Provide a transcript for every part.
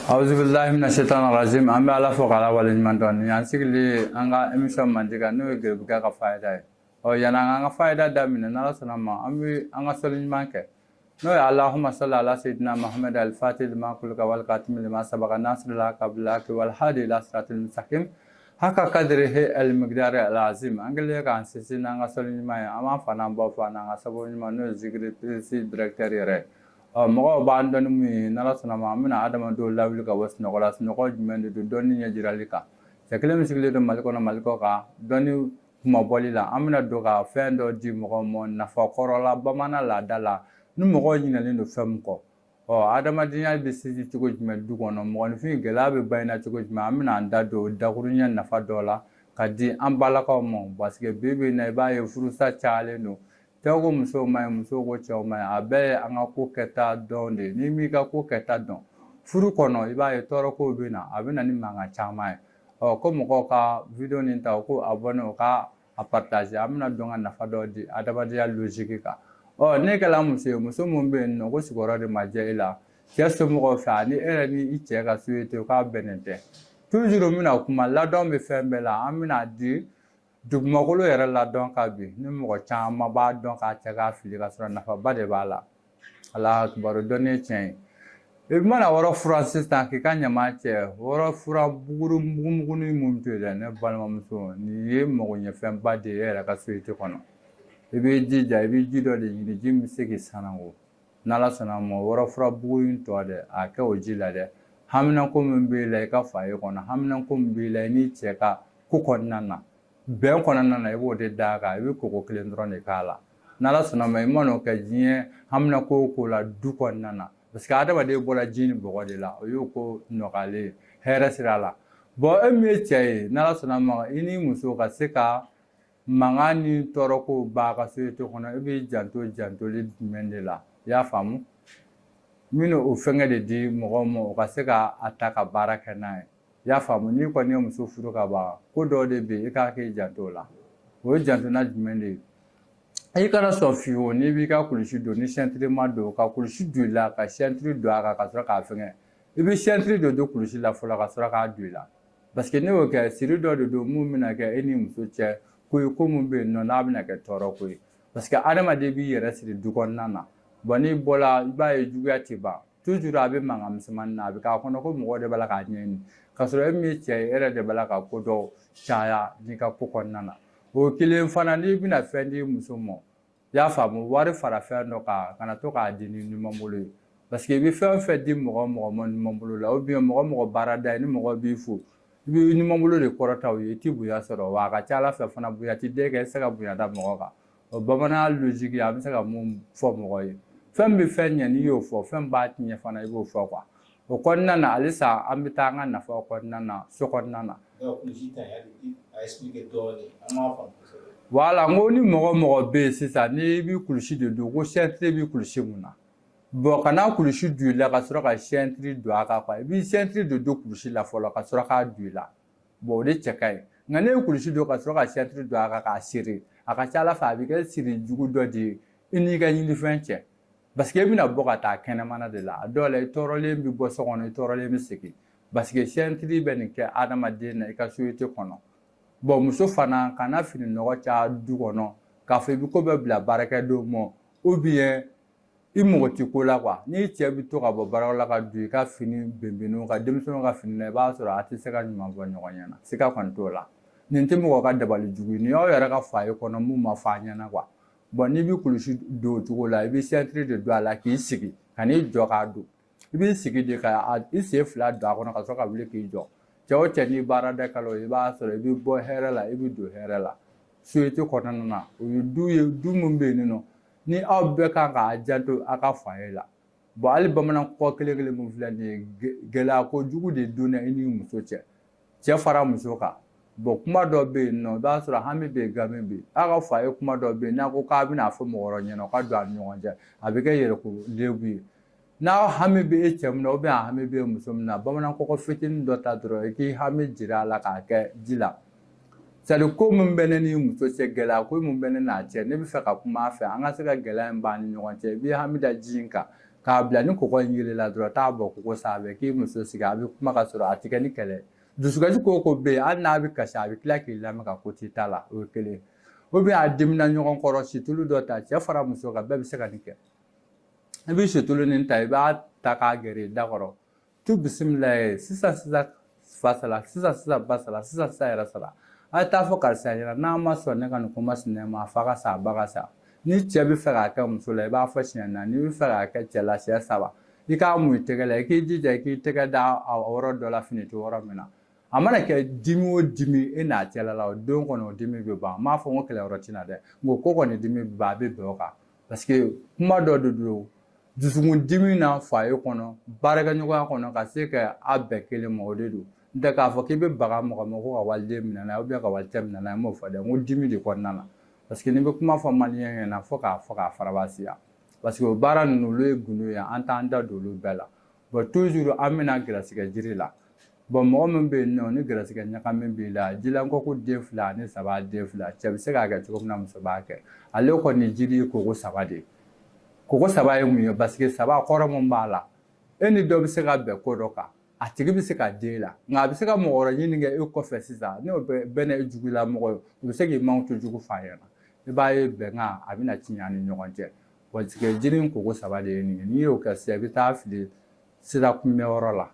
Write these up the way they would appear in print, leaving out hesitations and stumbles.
Auzubillahi mina shaitan rajim. An bɛ Ala fo k'Ala waleɲuman dɔn. Nin y'an sigilen an ka émission mandi kan, n'o ye Geribukɛ ka fayida ye. Ɔ, yanni an ka fayida daminɛ, n'Ala sɔnna ma, an bɛ an ka sɔli ɲuman kɛ, n'o ye Allahumma salli ala sayyidina Muhammad al-fatih lima kulika wal khatimi lima sabaka nasiril haqqa bil haqqi wal hadi ila siratil mustaqim haka kadrihi al miqdari al azim. An kɛlen k'an sinsin n'an ka sɔli ɲuman ye, an b'an fa n'an baw fo, n'an ka sababu ɲuman, n'o ye Zikiri Plus directeur yɛrɛ. Ɔ, mɔgɔw b'an dɔn ni mun ye? N'Ala sɔnna ma, an bɛna adamadenw lawuli ka bɔ sunɔgɔ la. Sunɔgɔ jumɛn de don? Dɔnni ɲɛ jirali kan. Cɛ kelen min sigilen don Mali kɔnɔ, Mali kɔ kan, dɔnni kumabɔli la, an bɛna don ka fɛn dɔ di mɔgɔw ma, nafa kɔrɔ la, bamanan laada la, ni mɔgɔw ɲinɛlen don fɛn min kɔ. Ɔ, adamadenya bɛ sinsin cogo jumɛn du kɔnɔ? Mɔgɔninfin gɛlɛya bɛ ban cogo jumɛn? An bɛna an da don dakuruɲɛ nafa dɔ la ka di an balakaw ma, parce que bi bi in na, i b'a ye furusa cayalen don. Cɛw ko musow ma ɲi, musow ko cɛw ma ɲi. A bɛɛ ye an ka ko kɛta dɔn de ye. N'i m'i ka ko kɛta dɔn furu kɔnɔ, i b'a ye tɔɔrɔ kow bɛ na, a bɛ na ni mankan caman ye. Ɔ, ko mɔgɔw ka vidéo nin ta, u ko abonné, u ka a partager. An bɛna dɔn ka nafa dɔ di adamadenya logique kan. Ɔ, ne kɛla muso ye, muso min bɛ yen nɔ ko sigiyɔrɔ de ma diya e la cɛ somɔgɔw fɛ, ani e yɛrɛ ni i cɛ ka société k'a bɛnnen tɛ, toujours n bɛna kuma ladɔn bɛ fɛn bɛɛ la. An bɛna di dugumakolo yɛrɛ ladɔn ka bi ni mɔgɔ caman b'a dɔn k'a cɛ k'a fili, ka sɔrɔ nafaba de b'a la. Alahu akibaru, dɔnni ye tiɲɛ ye. I mana wɔrɔ furan sisan k'i ka ɲama cɛ, wɔrɔ furan buguru mugumugunin mun to yen dɛ, ne balimamuso, nin ye magoɲɛfɛnba de ye e yɛrɛ ka société kɔnɔ. I b'i jija, i bɛ ji dɔ de ɲini, ji min bɛ se k'i sanango. N'Ala sɔnna ma, wɔrɔ fura bugu in tɔ dɛ, a kɛ o ji la dɛ. Haminanko min b'e la i ka foyer kɔnɔ, haminanko min b'i la i n'i cɛ ka ko kɔnɔna na, bɛn kɔnɔna na, i b'o de d'a kan. I bɛ koko kelen dɔrɔn de k'a la. N'Ala sɔnna ma, i man'o kɛ diɲɛ haminanko o ko la du kɔnɔna na, parce que adamaden bɔra ji ni bɔgɔ de la, o y'o ko nɔgɔyalen ye hɛrɛ sira la. Bon, e min ye cɛ ye, n'Ala sɔnna ma, i ni muso ka se ka mankan ni tɔɔrɔkow b'a ka société kɔnɔ, i b'i janto jantoli jumɛn de la? I y'a faamu, n bɛna o fɛnkɛ de di mɔgɔw ma, u ka se ka a ta ka baara kɛ n'a ye. I y'a faamu, n'i kɔni ye muso furu ka ban, ko dɔw de bɛ yen, i k'a k'i janto o la. O ye jantona jumɛn de ye? I kana sɔn fiyewu, n'i b'i ka kulusi don, ni ceinture ma don, ka kulusi don i la, ka ceinture don a kan ka sɔrɔ k'a fɛngɛ. I bɛ ceinture de don kulusi la fɔlɔ ka sɔrɔ k'a don i la, parce que ne y'o kɛ, siri dɔ de don mun bɛna kɛ e ni muso cɛ ko ye, ko mun bɛ yen nɔ n'a bɛna kɛ tɔɔrɔ ko ye, parce que adamaden b'i yɛrɛ siri du kɔnɔna na. Bon, n'i bɔra, i b'a ye juguya tɛ ban, toujours a bɛ mankan misɛnmanin na, a bɛ k'a kɔnɔ ko mɔgɔw de b'a la k'a ɲɛɲini, k'a sɔrɔ e min ye cɛ ye, e yɛrɛ de b'a la ka ko dɔw caya n'i ka ko kɔnɔna na. O kelen fana, n'i bɛna fɛn di muso ma, i y'a faamu, wari fara fɛn dɔ kan, kana to k'a di ni ɲuman bolo ye, parce que i bɛ fɛn o fɛn di mɔgɔ o mɔgɔ ma ɲuman bolo la, ou bien mɔgɔ o mɔgɔ baarada ye, ni mɔgɔ b'i fo, i bɛ ɲuman bolo de kɔrɔta o ye, i tɛ bonya sɔrɔ. Wa a ka ca Ala fɛ fana, bonya tɛ den kɛ, i tɛ se ka bonya da mɔgɔ kan. O bamananya logique, an bɛ se ka mun fɔ mɔgɔ ye? Fɛn bɛ fɛn ɲɛ, n'i y'o fɔ, fɛn b'a tiɲɛ fana, i b'o fɔ quoi. O kɔnɔna na, halisa an bɛ taa an ka nafa kɔnɔna na, so kɔnɔna na. Voilà, n ko ni mɔgɔ mɔgɔ bɛ yen sisan, n'i bɛ kulusi de don, ko ceinture bɛ kulusi mun na, bon, kana kulusi don i la ka sɔrɔ ka ceinture don a kan quoi. I bɛ ceinture de don kulusi la fɔlɔ ka sɔrɔ k'a don i la. Bon, o de cɛ ka ɲi. Nka ne ye kulusi don ka sɔrɔ ka ceinture don a kan k'a siri, a ka ca Ala fɛ, a bɛ kɛ siri jugu dɔ de ye i n'i ka ɲinifɛn cɛ, parce que e bɛna bɔ ka taa kɛnɛmana de la. A dɔw la, i tɔɔrɔlen bɛ bɔ so kɔnɔ, i tɔɔrɔlen bɛ segin, parce que ceinture bɛ nin kɛ adamaden na i ka société kɔnɔ. Bon, muso fana, kana fini nɔgɔ caya du kɔnɔ k'a fɔ i bɛ ko bɛɛ bila baarakɛdenw ma, ou bien i mago tɛ ko la quoi. N'i cɛ bɛ to ka bɔ baarayɔrɔ la ka don i ka fini benbenninw ka denmisɛnninw ka fini na, i b'a sɔrɔ a tɛ se ka ɲuman fɔ ɲɔgɔn ɲɛna, siga kɔni t'o la. Nin tɛ mɔgɔ ka dabali jugu ye, nin y'aw yɛrɛ ka foyer kɔnɔ mun ma fɔ a ɲɛna quoi. Bon, n'i bɛ kulusi don o cogo la, i bɛ ceinture de don a la k'i sigi, ka n'i jɔ k'a don. I b'i sigi de ka i sen fila don a kɔnɔ ka sɔrɔ ka wuli k'i jɔ. Cɛ o cɛ, n'i baarada kalo, i b'a sɔrɔ i bɛ bɔ hɛrɛ la, i bɛ don hɛrɛ la société kɔnɔna na. O ye du ye, du min bɛ yen nɔ ni aw bɛɛ kan k'a janto aw ka foyer la. Bon, hali bamanan kɔ kelen kelen min filɛ nin ye, gɛlɛya kojugu de donna i ni muso cɛ, cɛ fara muso kan. Bon, kuma dɔ bɛ yen nɔ, i b'a sɔrɔ hami bɛ yen, gami bɛ yen aw ka foyer. Kuma dɔ bɛ yen, n'a ko k'a bɛna fɔ mɔgɔ wɛrɛ ɲɛna, o ka don a ni ɲɔgɔn cɛ, a bɛ kɛ yɛrɛko lebu ye. N'a hami bɛ e cɛ min na, ou bien a hami bɛ muso min na, bamanan kɔkɔ fitinin dɔ ta dɔrɔn, i k'i hami jira a la k'a kɛ ji la. C'est à dire, ko min bɛ ne ni muso cɛ, gɛlɛya ko min bɛ ne n'a cɛ, ne bɛ fɛ ka kuma a fɛ, an ka se ka gɛlɛya in ban ni ɲɔgɔn cɛ. I b'i hami da ji in kan. K'a bila ni kɔgɔ in yelela dɔrɔn, t'a bɔ koko sanfɛ, k'i muso sigi, a bɛ kuma ka sɔrɔ a tɛ kɛ ni kɛlɛ. Dusukasi ko o ko bɛ yen, hali n'a bɛ kasi, a bɛ tila k'i lamɛn ka ko t'i ta la, o ye kelen. Ou bien a dimina ɲɔgɔn kɔrɔ, situlu dɔ ta, cɛ fara muso kan, bɛɛ bɛ se ka nin kɛ. I bɛ situlu nin ta, i b'a ta k'a gɛrɛ i da kɔrɔ. Tu bisimila ye, sisan sisan fa sala, sisan sisan ba sala, sisan sisan yɛrɛ sala. A ye taa fɔ karisa ɲɛna, n'a ma sɔn ne ka nin kuma sinɛ ma, a fa ka sa, a ba ka sa. Ni cɛ bɛ fɛ k'a kɛ muso la, i b'a fɔ siɲɛ 4, n'i bɛ fɛ k'a kɛ cɛ la siɲɛ 3. I k'a mun i tɛgɛ la, i k'i jija i k'i tɛgɛ da a yɔrɔ dɔ la, fini tɛ yɔrɔ min na. A mana kɛ dimi o dimi e n'a cɛla la, o don kɔni o dimi bɛ ban. N m'a fɔ n ko kɛlɛyɔrɔ tɛ na dɛ, n ko ko kɔni dimi bɛ ban, a bɛ bɛn o kan. Parce que kuma dɔ de don, dusukun dimi na foyer kɔnɔ, baarakɛɲɔgɔnya kɔnɔ, ka se ka a bɛn kelen ma, o de don. N tɛ k'a fɔ k'i bɛ baga mɔgɔ ma ko ka waliden minɛ n'a ye, ou bien ka walicɛ minɛ n'a ye, n m'o fɔ dɛ, n ko dimi de kɔnɔna na. Parce que n'i bɛ kuma fɔ maliyɛn ɲɛna, fo k'a fɔ k'a farabasiya. Parce que o baara ninnu, olu ye gundo ye, an t'an da don olu bɛɛ la. Bon, toujours an bɛna gɛrɛsɛgɛ jiri la. Bon, mɔgɔ min bɛ yen nɔ, ni gɛrɛsɛgɛ ɲagami b'i la, jilankɔku den 2 ani 3 den 2, cɛ bɛ se k'a kɛ cogo min na, muso b'a kɛ. Ale kɔni jiri ye koko 3 de ye. Koko 3 ye mun ye? Parce que 3 kɔrɔ mun b'a la, e ni dɔ bɛ se ka bɛn ko dɔ kan, a tigi bɛ se ka den la, nka a bɛ se ka mɔgɔ wɛrɛ ɲini kɛ e kɔfɛ sisan, n'o bɛɛ n'a jugula mɔgɔ ye, o bɛ se k'i mankutu jugu f'a ɲɛna. I b'a ye bɛnkan a bɛna tiɲɛ an ni ɲɔgɔn cɛ. Parce que jiri in koko 3 de ye nin ye. N'i y'o kɛ sisan, i bɛ taa fili sira kunbɛyɔrɔ la.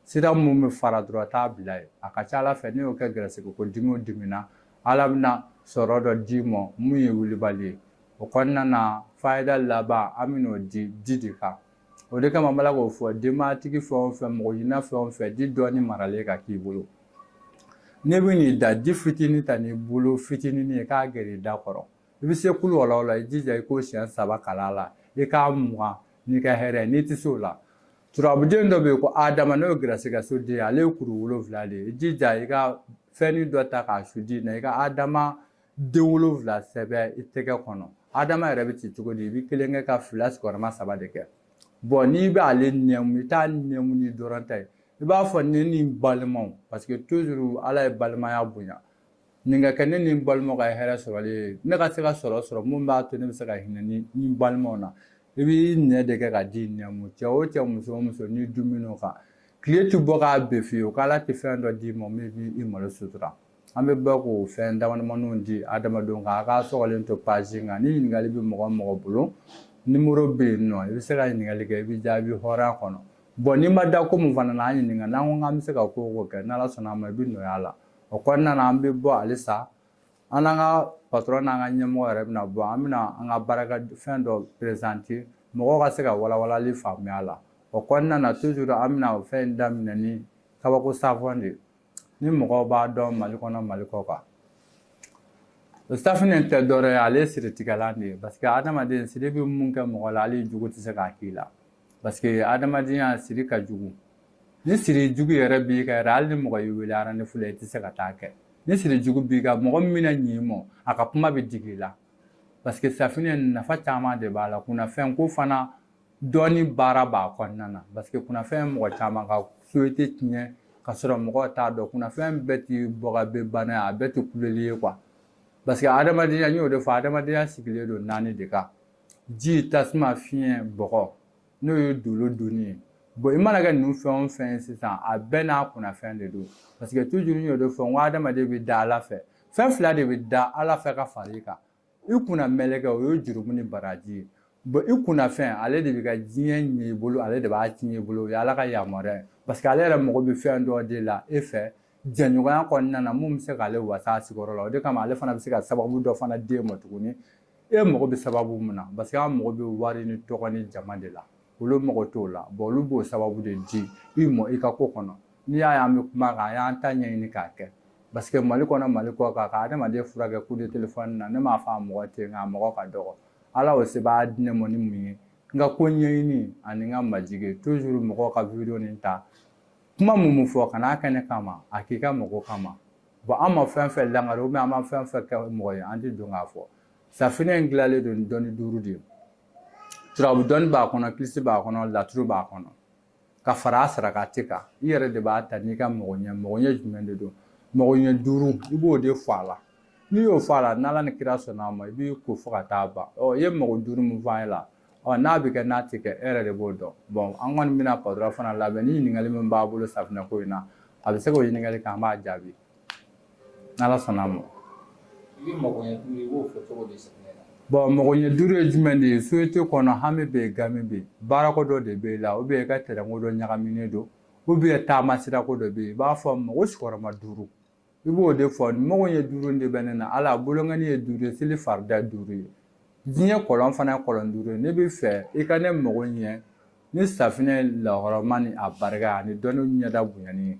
Sira mun bɛ fara dɔrɔn, t'a bila yen. A ka ca Ala fɛ, n'i y'o kɛ gɛrɛsɛgɛ ko dimi o dimi na, Ala bɛna sɔrɔ dɔ d'i ma mun ye wulibali ye. O kɔnɔna na, fayida laban, an bɛn'o di di de kan. O de kama n b'a la k'o fɔ denbayatigi fɛn o fɛn, mɔgɔ ɲinina fɛn o fɛn, di dɔɔni maralen ka k'i bolo. N'i bɛ n'i da, di fitinin ta n'i bolo fitinin ye k'a gɛrɛ i da kɔrɔ. I bɛ se kulu wala o la, i jija i k'o siɲɛ 3 kalan a la, i k'a mugan n'i ka hɛrɛ ye, n'i tɛ se o la. Turabuden dɔ bɛ yen ko Adama, n'o ye gɛrɛsɛgɛ so den ye, ale ye kuru 7 de ye. I jija i ka fɛnnin dɔ ta k'a su di na, i ka Adama den 7 sɛbɛn i tɛgɛ kɔnɔ. Adama yɛrɛ bɛ ci cogo di? I bɛ kelen kɛ ka 2 sigiyɔrɔma 3 de kɛ. Bon, n'i bɛ ale nɛmu, i t'a nɛmu ni dɔrɔn ta ye. I b'a fɔ ne ni n balimaw, parce que toujours Ala ye balimaya bonya. Nin ka kɛ ne ni n balimaw ka hɛrɛ sɔrɔli ye, ne ka se ka sɔrɔ sɔrɔ mun b'a to ne bɛ se ka hinɛ ni n balimaw na. I b'i nɛ de kɛ ka di nɛmu. Cɛ o cɛ, muso o muso, n'i dumin'o kan, tile tɛ bɔ k'a bɛn f'i ye, k'Ala tɛ fɛn dɔ d'i ma min b'i malo sutura. An bɛ bɔ k'o fɛn damadamaninw di adamadenw kan, a k'a sɔgɔlen to page kan. Ni ɲininkali bɛ mɔgɔ o mɔgɔ bolo, numéro bɛ yen nɔ, i bɛ se ka ɲininkali kɛ, i bɛ jaabi hɔrɔnya kɔnɔ. Bon, n'i ma da ko mun fana na, an ɲininka, n'an ko k'an bɛ se ka ko o ko kɛ, n'Ala sɔnna a ma, i bɛ nɔgɔya la. O kɔnɔna na, an bɛ bɔ halisa, an n'an ka patron n'an ka ɲɛmɔgɔ yɛrɛ bɛna bɔ, an bɛna an ka baarakɛ fɛn dɔ présenter, mɔgɔw ka se ka walawalali faamuya a la. O kɔnɔna na, toujours an bɛna o fɛn in daminɛ ni kabako savon de ye. Ni mɔgɔw b'a dɔn Mali kɔnɔ, Mali kɔ kan. O safinɛ in tɛ dɔwɛrɛ ye, ale ye siritigɛlan de ye. Parce que adamaden siri bɛ mun kɛ mɔgɔ la, hali jugu tɛ se k'a k'i la. Parce que adamadenya siri ka jugu. Ni siri jugu yɛrɛ b'i kan yɛrɛ, hali ni mɔgɔ y'i wele rendez-vous la, i tɛ se ka taa kɛ. Ni siri jugu b'i kan, mɔgɔ min bɛna ɲɛ i ma, a ka kuma bɛ digi i la. Parce que safinɛ nafa caman de b'a la. Kunnafɛn ko fana dɔɔni baara b'a kɔnɔna na. Parce que kunnafɛn ye mɔgɔ caman ka société tiɲɛ ka sɔrɔ mɔgɔw t'a dɔn. Kunnafɛn bɛɛ tɛ bɔ ka bɛ bana ye, a bɛɛ tɛ kuleli ye quoi. Parce que adamadenya, n y'o de fɔ, adamadenya sigilen don 4 de kan. Ji, tasuma, fiɲɛ, bɔgɔ, n'o ye dolo donni ye. Bon, i mana kɛ ninnu fɛn o fɛn ye sisan, a bɛɛ n'a kunnafɛn de don. Parce que toujours n y'o de fɔ, n ko adamaden bɛ da Ala fɛ. Fɛn 2 de bɛ da Ala fɛ ka fara i kan. I kunna mɛlɛkɛ, o ye jurumu ni baraji ye. Bon, i kunnafɛn, ale de bɛ ka diɲɛ ɲɛ i bolo, ale de b'a tiɲɛ i bolo, o ye Ala ka yamaruya ye. Parce que ale yɛrɛ mago bɛ fɛn dɔ de la e fɛ jɛɲɔgɔnya kɔnɔna na, mun bɛ se k'ale wasa a sigiyɔrɔ la. O de kama ale fana bɛ se ka sababu dɔ fana d'e ma tuguni. E mago bɛ sababu mun na? Parce que an mago bɛ wari ni tɔgɔ ni jama de la. Olu mago t'o la. Bon, olu b'o sababu de di i ma i ka ko kɔnɔ. N'i y'a ye an bɛ kuma kan, an y'an ta ɲɛɲini k'a kɛ. Parce que Mali kɔnɔ, Mali kɔ kan, ka adamaden furakɛ coup de téléphone na, ne m'a fɔ a mɔgɔ tɛ yen, nka a mɔgɔ ka dɔgɔ. Ala o se b'a di ne ma ni mun ye? N ka ko ɲɛɲini ani n ka majigin. Toujours mɔgɔw ka vidéo nin ta. Kuma mun fɔ, kan'a kɛ ne kama, a k'i ka mɔgɔ kama. Bon, an ma fɛn fɛn langari, ou bien an ma fɛn fɛn kɛ mɔgɔ ye, an tɛ don k'a fɔ. Safinɛ in dilanlen don ni dɔnni 5 de ye. Turabu dɔnni b'a kɔnɔ, kilisi b'a kɔnɔ, laturu b'a kɔnɔ. Ka fara a sarakati kan, i yɛrɛ de b'a ta n'i ka mɔgɔ ɲɛ. Mɔgɔ ɲɛ jumɛn de don? Mɔgɔ ɲɛ 5, i b'o de fɔ a la. N'i y'o fɔ a la, n'Ala ni kira sɔnna a ma, i b'i ko fo ka taa ban. Ɔ, i ye mɔgɔ 5 min fɔ an ye la, Ɔ n'a bɛ kɛ n'a tɛ kɛ, e yɛrɛ de b'o dɔn. Bon, an kɔni bɛna patron fana labɛn ni ɲininkali min b'a bolo safinɛ ko in na, a bɛ se k'o ɲininkali kɛ, an b'a jaabi n'Ala sɔnna a ma. I bɛ magoɲɛ duuru, i b'o fɔ cogo di safinɛ la? Bon, magoɲɛ duuru ye jumɛn de ye? Société kɔnɔ, hami bɛ yen, gami bɛ yen, baarako dɔ de bɛ yen la, ou bien i ka terrain dɔ ɲagaminen don, ou bien taama sirako dɔ bɛ yen, i b'a fɔ mago sigiyɔrɔma duuru, i b'o de fɔ. Mago ɲɛ duuru de bɛ ne na. Ala bolonkɔni ye duuru ye, seli farida duuru ye, diɲɛ kɔlɔn fana ye kɔlɔn duuru ye. Ne bɛ fɛ i ka ne mago ɲɛ ni safinɛ lahɔrɔma ni a barika ani dɔnni ɲɛda bonyani ye,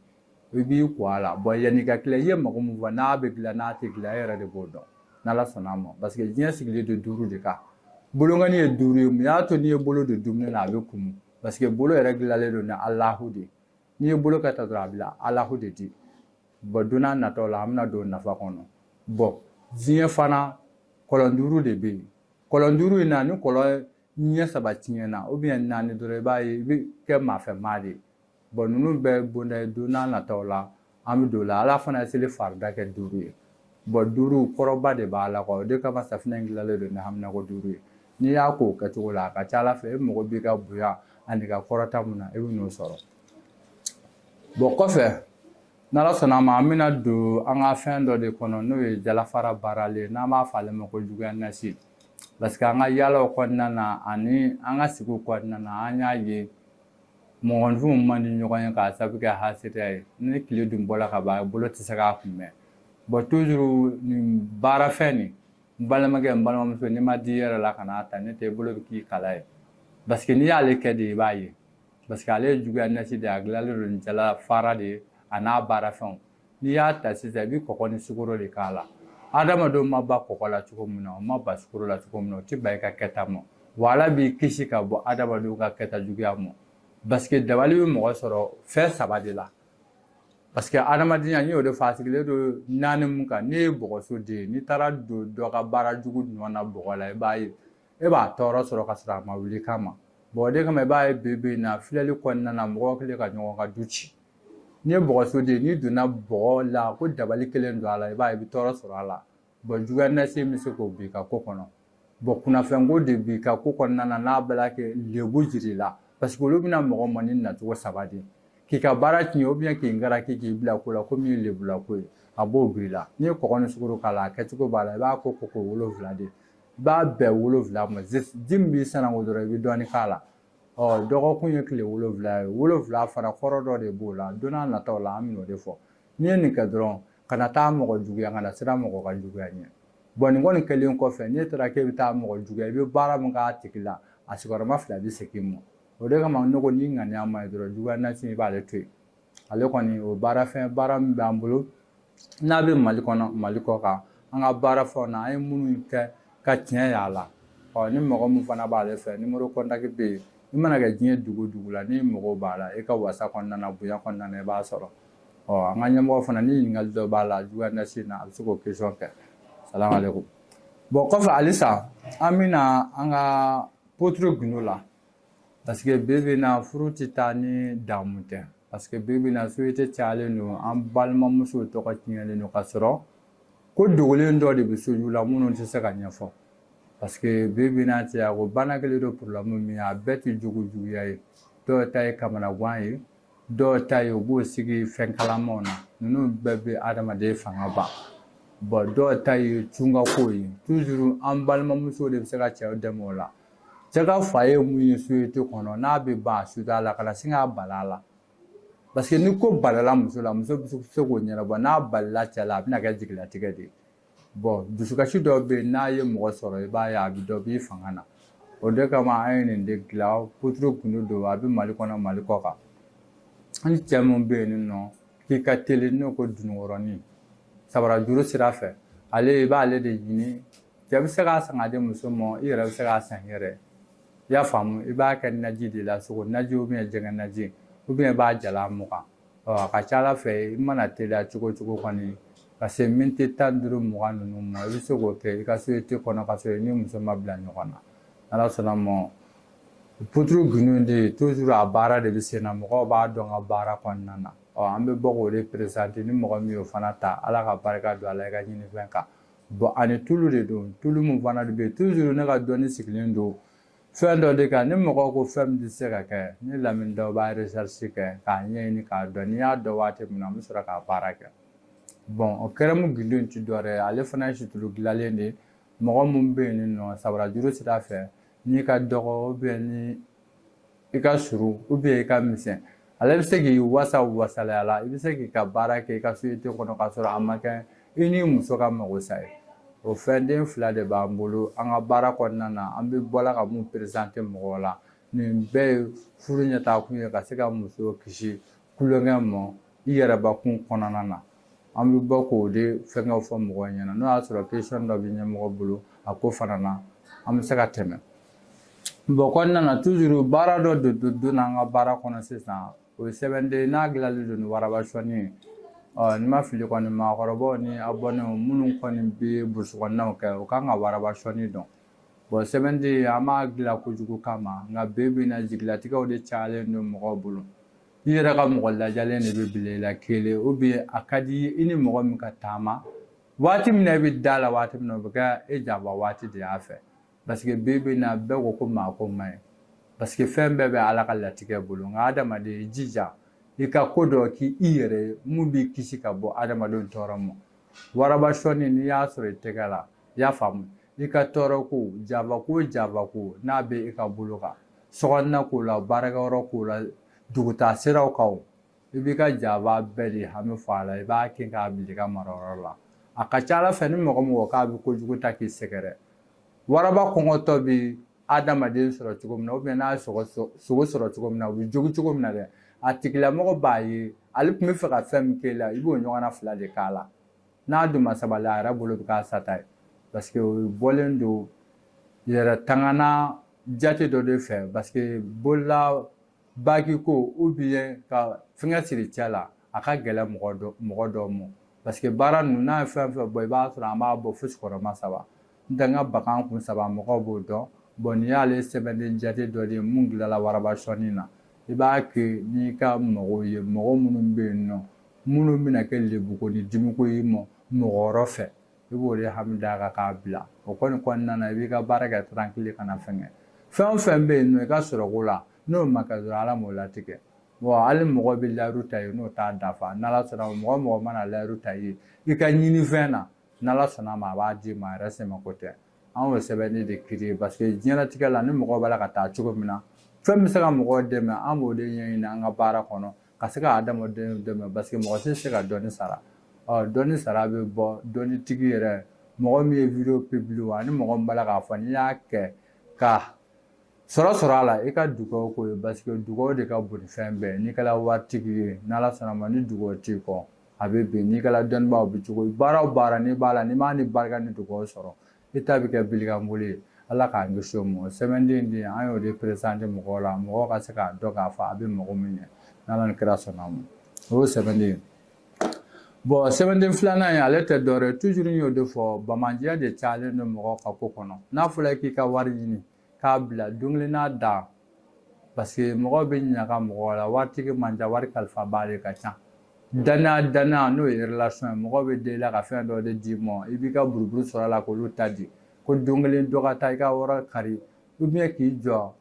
i b'i ko a la. Bon, yanni ka tila, i ye mago min fɔ, n'a bɛ dilan n'a tɛ dilan, e yɛrɛ de b'o dɔn n'Ala sɔnna a ma. Parce que diɲɛ sigilen don duuru de kan, bolonkɔni ye duuru ye. Mun y'a to n'i ye bolo don dumuni na, a bɛ kumu? Parce que bolo yɛrɛ dilanlen don ni Alahu de ye. N'i ye bolo kɛ ta dɔrɔn, a bɛ Alahu de di. Bon, don n'a nataw la, an bɛna don nafa kɔnɔ. Bon, diɲɛ fana kɔlɔn duuru de bɛ yen. Kɔlɔn duuru in na, ni kɔlɔn ɲɛ saba tiɲɛna ou bien naani dɔrɔn, i b'a ye i bɛ kɛ maafɛmaa de ye. Bon, ninnu bɛɛ bonda ye. Don n'a nataw la, an bɛ don o la. Ala fana ye seli farida kɛ duuru ye. Bon, duuru kɔrɔba de b'a la quoi. O de kama safinɛ in dilanlen don ni haminako duuru ye. N'i y'a ko o kɛcogo la, a ka ca Ala fɛ, e mago b'i ka bonya ani ka kɔrɔta mun na, e bɛ n'o sɔrɔ. Bon, kɔfɛ, n'Ala sɔnna a ma, an bɛna don an ka fɛn dɔ de kɔnɔ, n'o ye jalafara baaralen, n'an b'a fɔ ale ma ko juguya nasi. Parce que an ka yaalaw kɔnɔna na ani an ka sigiw kɔnɔna na, an y'a ye mɔgɔninfinw man di ɲɔgɔn ye k'a sababu kɛ hasidiya ye. Ni tile dun bɔla ka ban, bolo tɛ se k'a kunbɛn. Bon, toujours nin baarafɛn nin, n balimakɛ, n balimamuso, n'i ma di i yɛrɛ la, ka n'a ta, ne tɛ bolo bɛ k'i kala ye. Parce que n'i y'ale kɛ de, i b'a ye, parce que ale ye juguya nasi de ye, a dilanlen don ni jala fara de ye a n'a baarafɛnw. N'i y'a ta sisan, i bɛ kɔgɔ ni sukaro de k'a la. Adamadenw ma ba kɔgɔ la cogo min na, o ma ba sukaro la cogo min na, o tɛ ba i ka kɛta ma. Wa Ala b'i kisi ka bɔ adamadenw ka kɛta juguya ma. Parce que dabali bɛ mɔgɔ sɔrɔ fɛn saba de la. Parce que adamadenya, n y'o de fɔ, a sigilen don naani mun kan. N'e ye bɔgɔso den ye, n'i taara don dɔ ka baara jugu nɔ na bɔgɔ la, i b'a ye e b'a tɔɔrɔ sɔrɔ ka sɔrɔ a ma wuli kama. Bon, o de kama i b'a ye bi bi in na, filɛli kɔnɔna na, mɔgɔw kɛlen ka ɲɔgɔn ka du ci. N'i ye bɔgɔso den ye, n'i donna bɔgɔ la ko dabali kelen don a la, i b'a ye i bɛ tɔɔrɔ sɔrɔ a la. Bon, juguya nasi bɛ se k'o b'i ka ko kɔnɔ. Bon, kunnafɛnko de b'i ka ko kɔnɔna na, n'a bɛɛ kɛ lebu jiri la. Parce que olu bɛna mɔgɔ mɔ ni nacogo saba de ye: k'i ka baara tiɲɛ, ou bien k'i ngaraki, k'i bila ko la ko min ye lebulako ye, a b'o b'i la. N'i ye kɔgɔ ni sukaro k'a la, a kɛcogo b'a la, i b'a ko 7 de, i b'a bɛn 7 ma. Ji min b'i sanango dɔrɔn, i bɛ dɔɔnin k'a la. Ɔ dɔgɔkun ye tile 7 ye. 7 fana kɔrɔ dɔ de b'o la. Don n'a nataw la, an bɛn'o de fɔ. N'i ye nin kɛ dɔrɔn, kana taa mɔgɔ juguya, kana siran mɔgɔ ka juguya ɲɛ. Bon, nin kɔni kɛlen kɔfɛ, n'e taara k'e bɛ taa mɔgɔ juguya, i bɛ baara min k'a tigi la, a sigiyɔrɔma fila bɛ segin i ma. O de kama ne ko n'i ŋaniya ma ɲi dɔrɔn, juguya nasi, i b'ale to yen. Ale kɔni, o baarafɛn baara min b'an bolo, n'a bɛ Mali kɔnɔ, Mali kɔ kan, an ka baarafɛnw na, an ye minnu kɛ ka tiɲɛ y'a la. Ɔ ni mɔgɔ min fana b'ale fɛ, numéro contact bɛ yen. I mana kɛ diɲɛ dugu o dugu la, n'i mago b'a la, i ka wasa kɔnɔna na, bonya kɔnɔna na, i b'a sɔrɔ. Ɔ an ka ɲɛmɔgɔ fana, ni ɲininkali dɔ b'a la juguya nasi na, a bɛ se k'o question kɛ. Salamu aleykum. Bon, kɔfɛ halisa, an bɛna an ka poudre gundo la. Parce que bi bi in na, furu tɛ taa ni damu tɛ. Parce que bi bi in na, société cayalen don, an balimamusow tɔgɔ tiɲɛlen don, ka sɔrɔ ko dogolen dɔ de bɛ soju la minnu tɛ se ka ɲɛfɔ. Parce que bi bi in na, cɛya ko bana kɛlen don problème min ye, a bɛɛ tɛ jogo juguya ye. Dɔw ta ye kamanagan ye, dɔw ta ye u b'o sigi fɛn kalamanw na, ninnu bɛɛ bɛ adamaden fanga ban. Bon, dɔw ta ye cungako ye. Toujours an balimamusow de bɛ se ka cɛw dɛmɛ o la. Cɛ ka fa ye mun ye société kɔnɔ, n'a bɛ ban a suda la, kana sin k'a bali a la. Parce que ni ko balala muso la, muso bɛ se k'o ɲɛnabɔ. N'a balila cɛ la, a bɛna kɛ jigilatigɛ de ye. Bon, dusukasi dɔw bɛ yen, n'a ye mɔgɔ sɔrɔ, i b'a ye a bɛ dɔ b'i fanga na. O de kama an ye nin de dilan, poudre gundo don. A bɛ Mali kɔnɔ, Mali kɔ kan. Ni cɛ min bɛ yen nɔ k'i ka teli, n'o ko dununkɔrɔnin sabarajuru sira fɛ, ale i b'ale de ɲini. Cɛ bɛ se k'a san k'a di muso ma, i yɛrɛ bɛ se k'a san i yɛrɛ. I y'a faamu? I b'a kɛ naji de la, sogo naji ou bien jɛgɛ naji, ou bien i b'a jala mugan. Ɔ a ka ca Ala fɛ, i mana teliya cogo o cogo kɔni, ka se miniti 15, 20 ninnu ma, i bɛ se k'o kɛ i ka société kɔnɔ, ka sɔrɔ i ni muso ma bila ɲɔgɔn na. Ala sɔnna ma, poudre gundo de, toujours a baara de bɛ sen na, mɔgɔw b'a dɔn ka baara kɔnɔna na. Ɔ an bɛ bɔ k'o de présenter. Ni mɔgɔ min y'o fana ta, Ala ka barika don a la i ka ɲinifɛn kan. Bon, ani tulu de don, tulu min fana de bɛ yen. Toujours ne ka dɔnni sigilen don Fɛn dɔ de kan, ni mɔgɔw ko fɛn min tɛ se ka kɛ, ni Lamini Daw b'a recherche kɛ k'a ɲɛɲini k'a dɔn. N'i y'a dɔn waati min na, an bɛ sɔrɔ k'a baara kɛ. Bon, o crème gindo in tɛ dɔwɛrɛ ye, ale fana ye situlu dilanlen de ye. Mɔgɔ min bɛ yen nɔ sabarajuru sira fɛ, n'i ka dɔgɔ ou bien ni i ka surun ou bien i ka misɛn, ale bɛ se k'i wasa wasalaya la. I bɛ se k'i ka baara kɛ i ka société kɔnɔ k'a sɔrɔ a ma kɛ i ni muso ka mago sa ye. O fɛnden fila de b'an bolo an ka baara kɔnɔna na. An bɛ bɔla ka mun présenter mɔgɔw la, nin bɛɛ ye furu ɲɛtaakun ye, ka se ka muso kisi kulonkɛ ma i yɛrɛbakun kɔnɔna na. An bɛ bɔ k'o de fɛnkɛw fɔ mɔgɔw ɲɛna. N'o y'a sɔrɔ question dɔ bɛ ɲɛmɔgɔ bolo a ko fana na, an bɛ se ka tɛmɛ. Bon, kɔnɔna na, toujours baara dɔ de donna an ka baara kɔnɔ sisan. O ye sɛbɛnden n'a dilanlen don ni waraba sɔnni ye. Ɔ, ni ma fili kɔni, maakɔrɔbaw ni abonnéw minnu kɔni bɛ burusi kɔnɔnaw kɛ, o kan ka waraba sɔnni dɔn. Bon, sɛbɛnden an b'a dilan kojugu kama, nka bi bi in na, jigilatigɛw de cayalen don mɔgɔw bolo. I yɛrɛ ka mɔgɔ lajalen de bɛ bila i la kelen, ou bien a ka di i ni mɔgɔ min ka taama waati min na, i bɛ da la waati min na, o bɛ kɛ e janfa waati de y'a fɛ. Parce que bi bi in na, bɛɛ ko ko maa ko man ɲi, parce que fɛn bɛɛ bɛ Ala ka latigɛ bolo. Nka adamaden, i jija i ka ko dɔ k'i yɛrɛ ye mun b'i kisi ka bɔ adamadenw tɔɔrɔ ma. Waraba sɔnni, n'i y'a sɔrɔ i tɛgɛ la, i y'a faamu, i ka tɔɔrɔ ko, janfa ko, janfa ko n'a bɛ i ka bolo kan, sokɔnɔna ko la, baarakɛyɔrɔ ko la, dugutaa siraw kan, o i b'i ka janfa bɛɛ de hami fɔ a la. I b'a kin k'a bila i ka marayɔrɔ la. A ka ca Ala fɛ, ni mɔgɔ mɔgɔ k'a bɛ kojugu ta k'i sɛgɛrɛ, waraba kɔngɔtɔ bɛ adamaden sɔrɔ cogo min na, ou bien n'a ye sogo sɔrɔ cogo min na, u bɛ jogi cogo min na dɛ, a tigilamɔgɔ b'a ye ale tun bɛ fɛ ka fɛn min k'e la, i b'o ɲɔgɔnna fila de k'a la. N'a dun ma sabali, a yɛrɛ bolo bɛ k'a sata ye, parce que o bɔlen don yɛrɛ tangana jate dɔ de fɛ. Parce que bolola baki ko ou bien ka fɛngɛ siri cɛ la, a ka gɛlɛn mɔgɔ dɔw ma. Parce que baara ninnu, n'a ye fɛn fɛn bɔ, i b'a sɔrɔ an b'a bɔ fo sigiyɔrɔma saba. N tɛ n ka bagan kun saba, mɔgɔw b'o dɔn. Bon, nin y'ale sɛbɛnden jate dɔ de ye mun dilanla waraba sɔnni na. I b'a kɛ n'i ka mɔgɔw ye, mɔgɔ minnu bɛ yen nɔ, minnu bɛna kɛ lebuko ni dimiko y'i ma mɔgɔ wɛrɛ fɛ, i b'o de hami d'a kan k'a bila. O kɔni kɔnɔna na, i b'i ka baara kɛ tranquille, ka na fɛnkɛ fɛn o fɛn bɛ yen nɔ i ka sɔrɔ ko la, n'o ma kɛ dɔrɔn, Ala m'o latigɛ. Bon, hali mɔgɔ bɛ layiru ta ye, n'o t'a dafa, n'Ala sɔnna, mɔgɔ mɔgɔ mana layiru ta ye i ka ɲinifɛn na, n'Ala sɔnna ma, a b'a d'i ma, a yɛrɛ sɛmɛko tɛ. An y'o sɛbɛnni de créer, parce que diɲɛlatigɛ la, ni mɔgɔw b'a la ka taa cogo min na, fɛn bɛ se ka mɔgɔw dɛmɛ, an b'o de ɲɛɲini an ka baara kɔnɔ ka se ka adamadenw dɛmɛ. Parce que mɔgɔ tɛ se ka dɔnni sara. Ɔ, dɔnni sara bɛ bɔ dɔnnitigi yɛrɛ, mɔgɔ min ye vidéo publier, ani mɔgɔ min b'a la k'a fɔ n'i y'a kɛ ka sɔrɔ sɔrɔ a la, i ka dugawu ko ye. Parce que dugawu de ka bon ni fɛn bɛɛ ye. N'i kɛra waritigi ye, n'Ala sɔnna ma, ni dugawu t'i kɔ, a bɛ bin. N'i kɛra dɔnnibaa, o bɛ cogo baara o baara n'i b'a la, n'i m'a ni barika ni dugawu sɔrɔ, i ta bɛ kɛ bilikanboli ye. Ala k'an kisi o ma. Sɛbɛnden den, an y'o de présenter mɔgɔw la, mɔgɔw ka se k'a dɔn k'a fɔ a bɛ mɔgɔ min ɲɛ, n'Ala ni kira sɔnna ma. O y'o sɛbɛnden. Bon, sɛbɛnden filanan ye, ale tɛ dɔwɛrɛ ye, toujours n y'o de fɔ, bamanjiya de cayalen don mɔgɔw ka ko kɔnɔ. N'a fɔra k'i ka wari ɲini k'a bila don kelen n'a dan, parce que mɔgɔw bɛ ɲaga mɔgɔw la. Waritigi man ca, wari kalifabaa de ka ca. Danaya, danaya n'o ye relation ye, mɔgɔw bɛ da i la ka fɛn dɔ de d'i ma, i b'i ka buruburu sɔrɔ a la k'olu ta di. Ko don kelen dɔ ka taa i ka wari kari, ou bien k'i jɔ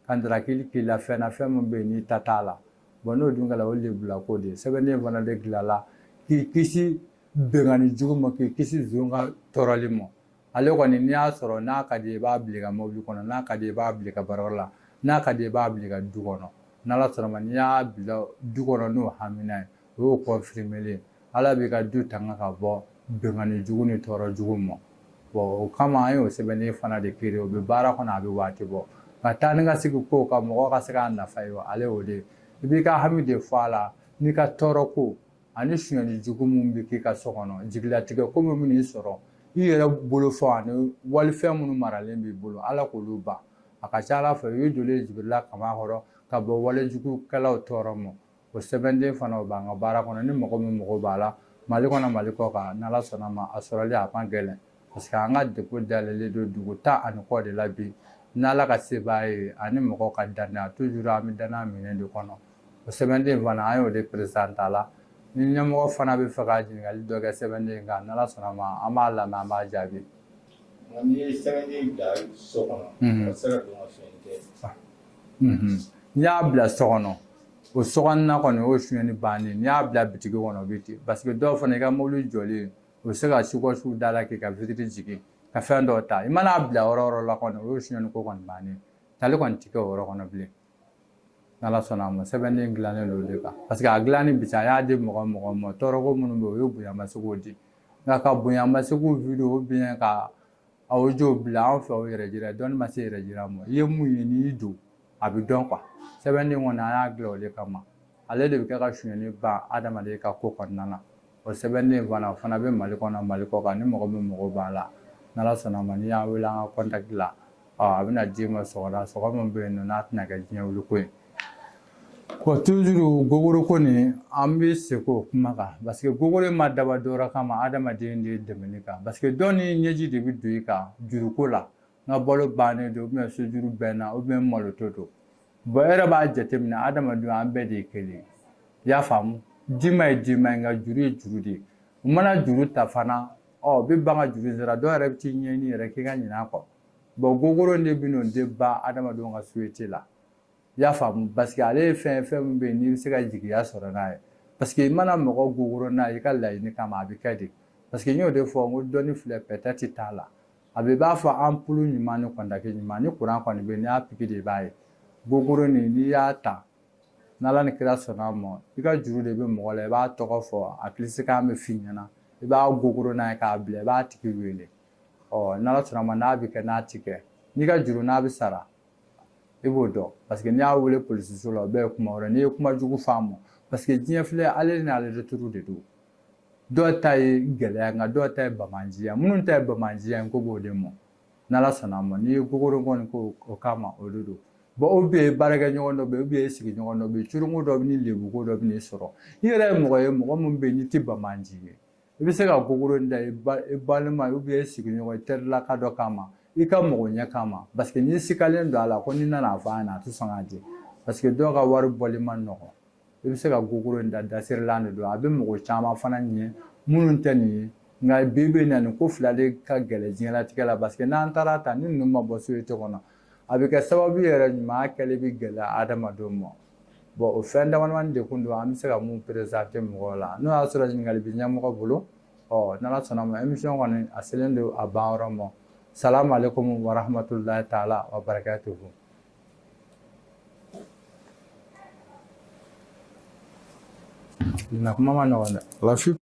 ka ndarakili k'i la fɛn na, fɛn min bɛ yen n'i ta t'a la. Bon, n'o dun kɛra, o lebula ko de ye. Sɛbɛnden fana de dilanla k'i kisi bɛnkanni jugu ma, k'i kisi zon ka tɔɔrɔli ma. Ale kɔni, n'i y'a sɔrɔ, n'a ka di i b'a bila i ka mobili kɔnɔ, n'a ka di i b'a bila i ka baarayɔrɔ la, n'a ka di i b'a bila i ka du kɔnɔ. N'Ala sɔnna ma, n'i y'a bila du kɔnɔ n'o hamina ye, o y'o confirmer, Ala b'i ka du tanga ka bɔ bɛnkanni jugu ni tɔɔrɔ jugu ma. Bon, o kama an y'o sɛbɛnden fana de créer. O bɛ baara kɔnɔ, a bɛ waati bɔ ka taa ni ka segin ko ka mɔgɔw ka se k'a nafa ye. Ale y'o de ye, i b'i ka hami de fɔ a la n'i ka tɔɔrɔ ko ani sonyali jugu min bɛ k'i ka so kɔnɔ, jigilatigɛ ko min bɛ n'i sɔrɔ i yɛrɛ bolo fɔ, ani walifɛn minnu maralen b'i bolo, Ala k'olu ban. A ka ca Ala fɛ, i donlen Jibirila kama kɔrɔ ka bɔ walejugukɛlaw tɔɔrɔ ma. O sɛbɛnden fana, o b'an ka baara kɔnɔ. Ni mɔgɔ min mago b'a la, Mali kɔnɔ, Mali kɔ kan, n'Ala sɔnna ma, a sɔrɔli a man gɛlɛn, parce que an ka dépôt dayɛlɛlen don dugu 10 ani kɔ de la bi. N'Ala ka sebaaya ye ani mɔgɔw ka danaya, toujours an bɛ danaya minɛn de kɔnɔ. O sɛbɛnden fana, an y'o de présenter a la. Ni ɲɛmɔgɔ fana bɛ fɛ ka ɲininkali dɔ kɛ sɛbɛnden kan, n'Ala sɔnna ma, an b'a lamɛn, an b'a jaabi. Nka n'i ye sɛbɛnden bila so kɔnɔ, o tɛ se ka don ka sonyɛli kɛ. N'i y'a bila so kɔnɔ, o so kɔnɔna kɔni o ye sonyɛli bannen. N'i y'a bila bitigi kɔnɔ, o bɛ ten. Parce que dɔw fana i ka mobili jɔlen, o bɛ se ka sukɔsiw da la k'i ka vitre jigin ka fɛn dɔw ta. I man'a bila yɔrɔ o yɔrɔ la kɔni, o ye sonyɛli ko kɔni bannen. Tali kɔni ti kɛ o yɔrɔ kɔnɔ bilen. N'Ala sɔnna a ma, sɛbɛnden dilannen don o de kan. Parce que a dilanni bi a y'a di mɔgɔ mɔgɔ ma, tɔɔrɔko minnu bɛ yen, o ye bonyamasegin di. Nka ka bonyamasegin vidéo bien ka audio bila an fɛ, o yɛrɛ jira dɔnni ma se yɛrɛ jira ma. I ye mun ye n'i y'i don, a bɛ dɔn quoi. Sɛbɛnden kɔni an y'a dilan o de kama. Ale de bɛ kɛ ka sonyɛli ban adamaden ka ko kɔnɔna na. O sɛbɛnden fana, o fana bɛ Mali kɔnɔ, Mali kɔ kan. Ni mɔgɔ min mago b'a la, n'Ala sɔnna a ma, n'i y'an wele an ka contact la, a bɛna d'i ma sɔgɔma sɔgɔ min bɛ yen nɔ, n'a tɛna kɛ diɲɛ wuli ko ye. Bon, toujours gogoro ko nin, an bɛ segin o kuma kan parce que gogoro ma dabɔ dɔwɛrɛ kama, adamaden de dɛmɛni kan. Parce que dɔw ni ɲɛji de bɛ don i kan juruko la, n ka balo bannen don, ou bien sojuru bɛ n na, ou bien maloto don. Bon, e yɛrɛ b'a jateminɛ, adamadenw an bɛɛ de ye kelen ye. I y'a faamu, dima ye dima ye, nka juru ye juru de ye. U mana juru ta fana, ɔ u bɛ ban ka juru sara, dɔw yɛrɛ bɛ t'i ɲɛɲini yɛrɛ k'i ka ɲinɛ a kɔ. Bon, gogoro de bɛ n'o de ban adamadenw ka société la. I y'a faamu, parce que ale ye fɛn ye, fɛn min bɛ yen n'i bɛ se ka jigiya sɔrɔ n'a ye. Parce que i mana mɔgɔ gogoro n'a ye i ka laɲini kama, a bɛ kɛ de. Parce que n y'o de fɔ, n ko dɔnni filɛ, peut-être t'a la. A bɛ i b'a fɔ ampoule ɲuman ni contact ɲuman, ni courant kɔni bɛ yen, n'i y'a piqué de i b'a ye. Gogoro nin, n'i y'a ta, n'Ala ni kira sɔnna a ma, i ka juru de bɛ mɔgɔ la, i b'a tɔgɔ fɔ, a kilisikan bɛ f'i ɲɛna, i b'a gogoro n'a ye k'a bila, i b'a tigi wele. Ɔ n'Ala sɔnna a ma, n'a bɛ kɛ n'a ti kɛ, n'i ka juru n'a bɛ sara, i b'o dɔn. Parce que n'i y'a wele polisiso la, o bɛɛ ye kuma wɛrɛ. N'i ye kuma jugu f'a ma, parce que diɲɛ filɛ, ale n'ale retour de don. Dɔw ta ye gɛlɛya, nka dɔw ta ye bamanjiya. Minnu ta ye bamanjiya ye, ko b'o de mɔ. N'Ala sɔnna a ma, n'i ye gogoro kɔni ko o kama, o de don. Bon, ou bien baarakɛɲɔgɔn dɔ bɛ yen, ou bien sigiɲɔgɔn dɔ bɛ yen, curunko dɔ bɛ ni lebuko dɔ bɛ n'i sɔrɔ. I yɛrɛ ye mɔgɔ ye, mɔgɔ min bɛ yen n'i tɛ bamanji ye, i bɛ se ka gogoro in da i balima, ou bien i sigiɲɔgɔn, i terilaka dɔ kama, i ka mɔgɔ ɲɛ kama. Parce que n'i sikalen don a la ko n'i nana a fɔ a ɲɛna, a tɛ sɔn k'a di. Parce que dɔw ka wari bɔli man nɔgɔn. I bɛ se ka gogoro in da, dasirilan de don. A bɛ mɔgɔ caman fana ɲɛ minnu tɛ nin ye. Nka bi bi in na, nin ko fila de ka gɛlɛn diɲɛlatigɛ la. Parce que n'an taara ta, ni ninnu ma bɔ société kɔnɔ, a bɛ kɛ sababu yɛrɛ ɲuman kɛli bɛ gɛlɛya adamadenw ma. Bon, o fɛn damadamani de kun don, an bɛ se ka mun présenter mɔgɔw la. N'o y'a sɔrɔ ɲininkali bɛ ɲɛmɔgɔ bolo, ɔ n'Ala sɔnna ma, émission kɔni a selen don a ban yɔrɔ ma. Salamu aleykum wa rahmatulahi taala wa barakatuhu. Nin kuma ma nɔgɔn dɛ.